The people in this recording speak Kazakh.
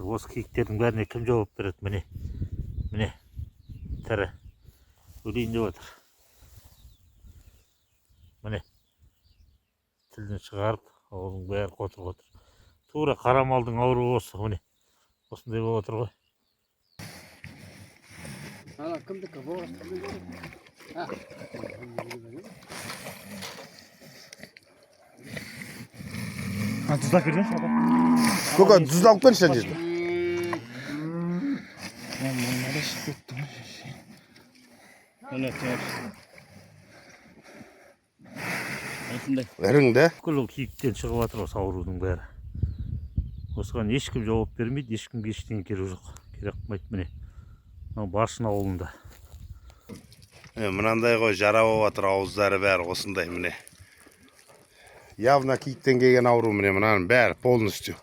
Осы киіктердің бәріне кім жауап береді? Міне, міне, тірі өлейін деп отыр. Міне, тілін шығарып, ауылдың бәрі қотыр қотыр. Тура қара малдың ауруы осы, міне, осындай болып отыр ғой. Ана кімдікі? Болғаш. А. Тұздап берген. Көке, тұзды алып келші ана жерде. Шығып кетті ғой. Міне, осындай. Ірің да. Бүкіл ол киіктен шығып жатыр осы аурудың бәрі. Осыған ешкім жауап бермейді, ешкімге ештеңе керек жоқ, керек қылмайды. Міне, мынау Баршын ауылында. Мынандай ғой, жара болып жатыр ауыздары бәрі осындай, міне. Явно киіктен келген ауру, міне, мынаның бәрі полностью.